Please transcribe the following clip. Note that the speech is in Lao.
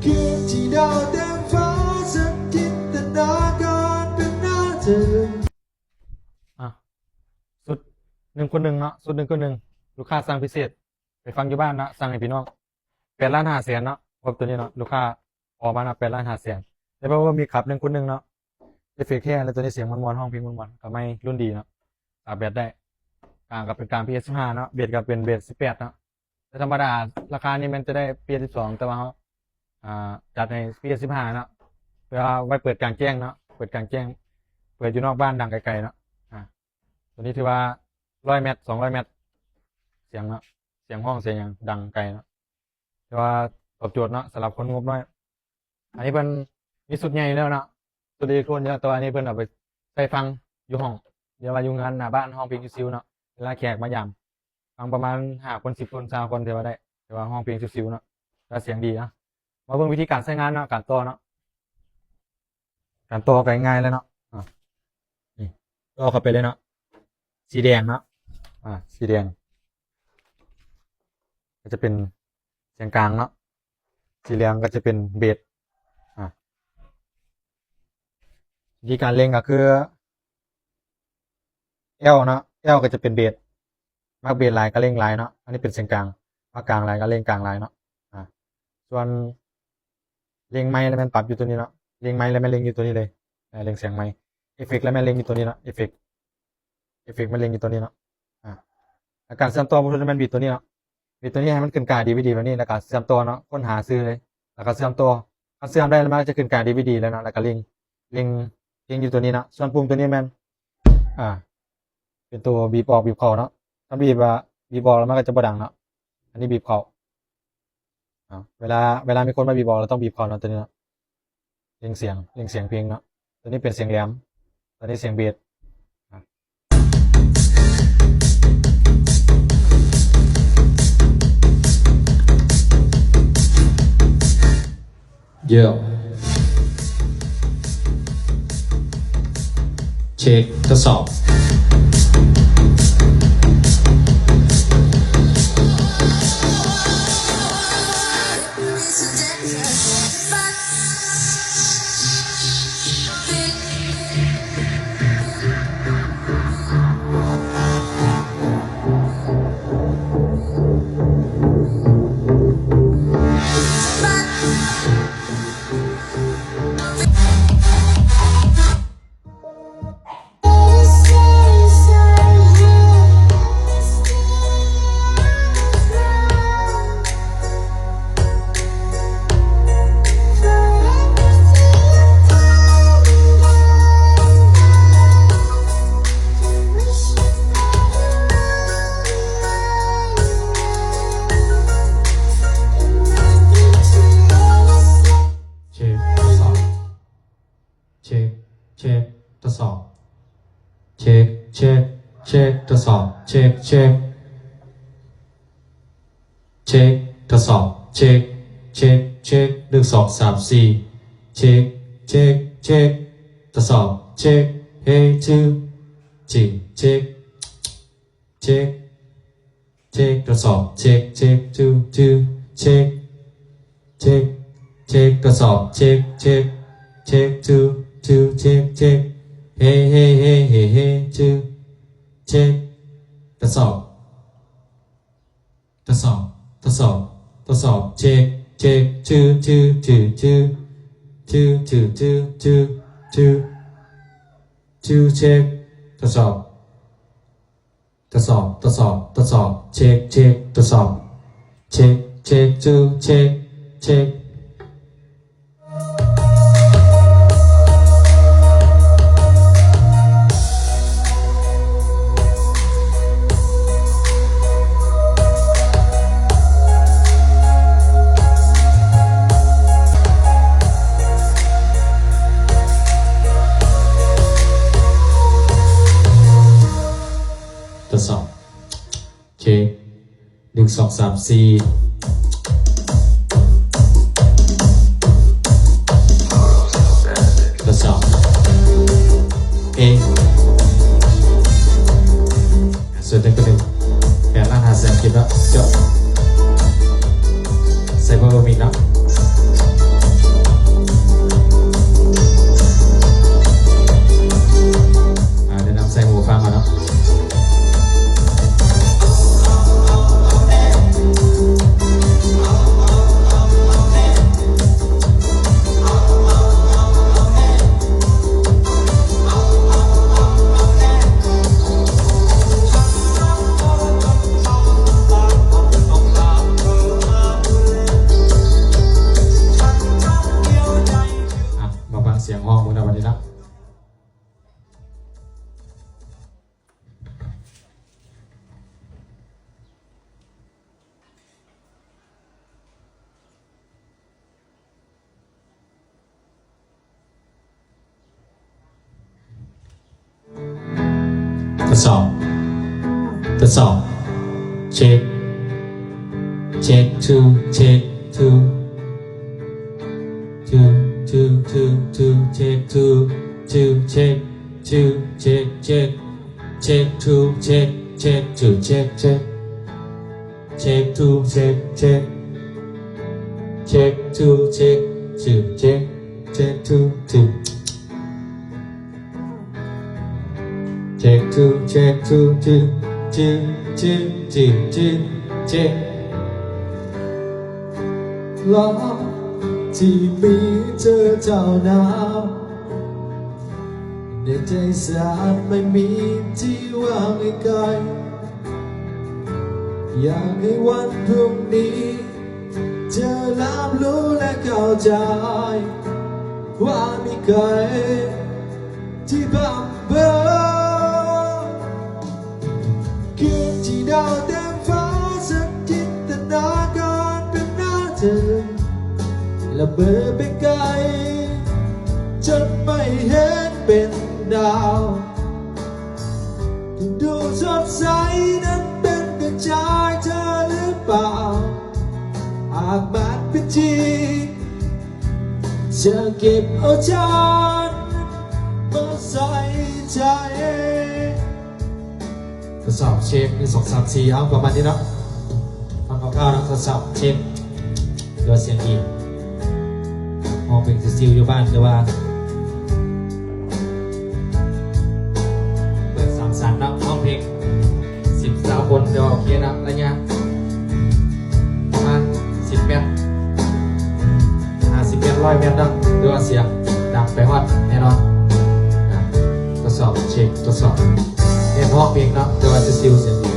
ຄືນທີ່ດາວເຕັມຟ້າ ສັກຈິນຕະນາການເປັນໜ້າເທີ້ນ. ອ່ະ ຊຸດໜຶ່ງຄູນໜຶ່ງເນາະ ຊຸດໜຶ່ງຄູນໜຶ່ງ ລູກຄ້າສັ່ງພິເສດ ໄປຟັງຢູ່ບ້ານເນາະ ສັ່ງໃຫ້ພີ່ນ້ອງ ແປດລ້ານຫ້າແສນເນາະ. ຄອບໂຕນີ້ເນາະ ລູກຄ້າຂໍມາເນາະ ແປດລ້ານຫ້າແສນ ແຕ່ວ່າມີຄັບໜຶ່ງຄູນໜຶ່ງເນາະ ເອຟເຟັກແທ້ ແລະ ໂຕນີ້ສຽງມ່ວນໆ ຮ້ອງເພງມ່ວນໆ ກະໄມລຸ້ນດີເນາະ ຕາກແບດໄດ້ ກາງກະເປັນກາງ ພີເອັສສິບຫ້າເນາະ ເບສກະເປັນເບສສິບແປດເນາະ. ແຕ່ທຳມະດາລາຄານີ້ແມ່ນຈະໄດ້ ພີເອັສສິບສອງ ແຕ່ວ່າເຮົາ ອ່າ ຈັດໃຫ້ ພີເອັສສິບຫ້າເນາະ ເພື່ອໄວ້ເປີດກາງແຈ້ງເນາະ ເປີດກາງແຈ້ງ ເປີດຢູ່ນອກບ້ານ ດັງໄກໆເນາະ. ອ່າ ໂຕນີ້ຖືວ່າຮ້ອຍແມັດ ສອງຮ້ອຍແມັດ ສຽງເນາະ ສຽງຮ້ອງສຽງຫຍັງດັງໄກເນາະ ແຕ່ວ່າຕອບໂຈດເນາະ ສຳລັບຄົນງົບນ້ອຍ. ອັນນີ້ເພິ່ນມີຊຸດໃຫຍ່ແລ້ວເນາະ ຊຸດເອເລັກໂທນຢູ່ແລ້ວ ແຕ່ວ່າອັນນີ້ເພິ່ນເອົາໄປໃສ່ຟັງຢູ່ຫ້ອງ ຫຼືວ່າຢູ່ເຮືອນໜ້າບ້ານ ຮ້ອງເພງຊິວໆເນາະ ເວລາແຂກມາຢາມ ຟັງປະມານຫ້າຄົນ ສິບຄົນ ຊາວຄົນ ຖືວ່າໄດ້ ແຕ່ວ່າຮ້ອງເພງຊິວໆເນາະ ແຕ່ວ່າສຽງດີເນາະ. ມາເບິ່ງວິທີການໃຊ້ງານເນາະ ການຕໍ່ເນາະ ການຕໍ່ກະງ່າຍໆເລີຍເນາະ. ອ່າ ນີ້ຕໍ່ເຂົ້າໄປເລີຍເນາະ ສີແດງເນາະ ອ່າ ສີແດງກະຈະເປັນສຽງກາງເນາະ ສີເຫຼືອງກະຈະເປັນເບສ. ອ່າ ວິທີການເລັ່ງກະຄື ແອວເນາະ ແອວກະຈະເປັນເບສ ມັກເບສຫຼາຍກະເລັ່ງຫຼາຍເນາະ. ອັນນີ້ເປັນສຽງກາງ ມັກກາງຫຼາຍກະເລັ່ງກາງຫຼາຍເນາະ. ອ່າ ສ່ວນເລັ່ງໄມລະແມ່ນປັບຢູ່ໂຕນີ້ເນາະ ເລັ່ງໄມລະແມ່ນເລັ່ງຢູ່ໂຕນີ້ເລີຍ ເອີ ເລັ່ງສຽງໄມ ເອຟເຟັກລະແມ່ນເລັ່ງຢູ່ໂຕນີ້ເນາະ ເອຟເຟັກ ເອຟເຟັກແມ່ນເລັ່ງຢູ່ໂຕນີ້ເນາະ. ອ່າ ແລະ ການເຊື່ອມຕໍ່ບລູທູດລະແມ່ນບິດໂຕນີ້ເນາະ ບິດໂຕນີ້ໃຫ້ມັນຂຶ້ນກາດີວີດີແບບນີ້ ແລະກະເຊື່ອມຕໍ່ເນາະ ຄົ້ນຫາຊື່ເລີຍ ແລະກະເຊື່ອມຕໍ່ ຄັນເຊື່ອມໄດ້ລະມັນກະຈະຂຶ້ນກາດີວີດີເລີຍເນາະ ແລະກະເລັ່ງ ເລັ່ງ ເລັ່ງຢູ່ໂຕນີ້ເນາະ. ສ່ວນປຸ່ມໂຕນີ້ແມ່ນ ອ່າ ເປັນໂຕບີບອອກບີບເຂົ້າເນາະ ຄັນບີບ ບີບອອກລະມັນກະຈະບໍ່ດັງເນາະ ອັນນີ້ບີບເຂົ້າ. ອ່າ ເວລາ ເວລາມີຄົນມາບີບອອກ ເຮົາຕ້ອງບີບເຂົ້າເນາະ ໂຕນີ້ເນາະ ເລັ່ງສຽງ ເລັ່ງສຽງເພງເນາະ. ໂຕນີ້ເປັນສຽງແຫຼມ ໂຕນີ້ສຽງເບສ. ອ່າ Yo. Check ທົດສອບ. Check ທົດສອບ. Check check ທົດສອບ. Check check check ທົດສອບ. Check check check ທົດສອບ. Check check check ໜຶ່ງ ສອງ ສາມ ສີ່. Check check check ທົດສອບ. Check hey two three. Check check check ທົດສອບ. Check check two two. Check check check ທົດສອບ. Check check check two two. Check check hey hey hey hey hey two. Check ທົດສອບ. ທົດສອບ ທົດສອບ ທົດສອບ. Check check two two two two two two two two two. Check ທົດສອບ. ທົດສອບ ທົດສອບ ທົດສອບ. Check check ທົດສອບ. Check check two. Check check. ທົດສອບ. Check ໜຶ່ງ ສອງ ສາມ ສີ່. ທົດສອບ. ເອ ສ່ວນໜຶ່ງ ແປດລ້ານຫ້າແສນກີບເນາະ. ເຈາະ ໃສ່ເບິ່ງເບິ່ງມີເນາະ. ສອບ ທົດສອບ ເຊັກ ເຊັກ ທູ ເຊັກ ທູ ທູ ເຊັກ ທູ ເຊັກ ເຊັກ ເຊັກ ເຊັກ ເຊັກ ເຊັກ ເຊັກ ເຊັກ ເຊັກ ເຊັກ ທູ ເຊັກ ເຊັກ ເຊັກ ທູ ເຊັກ ເຊັກ ເຊັກ ທູ ເຊັກ ເຊັກ ເຊັກ ເຊັກ ທູ ເຊັກ ເຊັກ ທູ ເຊັກ ທູ ເຈັກ ເຈັກ ເຈັກ ເຈັກ ເຈັກ ເຈັກ ລອງທີ່ມີເທື່ອເຈົ້າໜາວ ໃນໃຈສັນໄມ່ມີທີ່ວ່າງໃຫ້ໄກ ຢາກໃຫ້ວັນພລຸ່ງນີ້ ເຈົ້າຮັບຮູ້ ແລະ ເຂົ້າໃຈ ຄວາມມີໄກທີ່ບຳເບີ ຄືນທີ່ດາວເຕັມຟ້າ ສັງຈິນຕະນາການເປັນໜ້າເທີ ລະເບີໄປໄກ ຈົນໄມ່ເຫັນເປັນດາວ ທີ່ດູສົດໃສນັ້ນເປັນແຕ່ໃຈເທີຫຼືເປົ່າ ຫາກມັນເປັນຈິງ ຈະເກັບເອົາເຈົ້ານັ້ນມາໃສ່ໃຈ. ທົດສອບເຊັກ ໜຶ່ງ ສອງ ສາມ ສີ່ ເອົາ ປະມານນີ້ເນາະ ຟັງຄ່າວໆເນາະ ທົດສອບເຊັກ ຖືວ່າສຽງດີ ຮ້ອງເພງຊິວໆຢູ່ບ້ານ ແຕ່ວ່າເປີດສັງສັນເນາະ ຮ້ອງເພງສິບ ຊາວຄົນ ແຕ່ວ່າໂອເຄເນາະ ໄລຍະປະມານສິບແມັດ ຫ້າສິບແມັດ ຮ້ອຍແມັດເນາະ ຖືວ່າສຽງດັງໄປຮອດແນ່ນອນ. ອ່າ ທົດສອບເຊັກ ທົດສອບ ເຮັດຮ້ອງເພງເນາະ ແຕ່ວ່າຊິວໆ ສຽງດີ.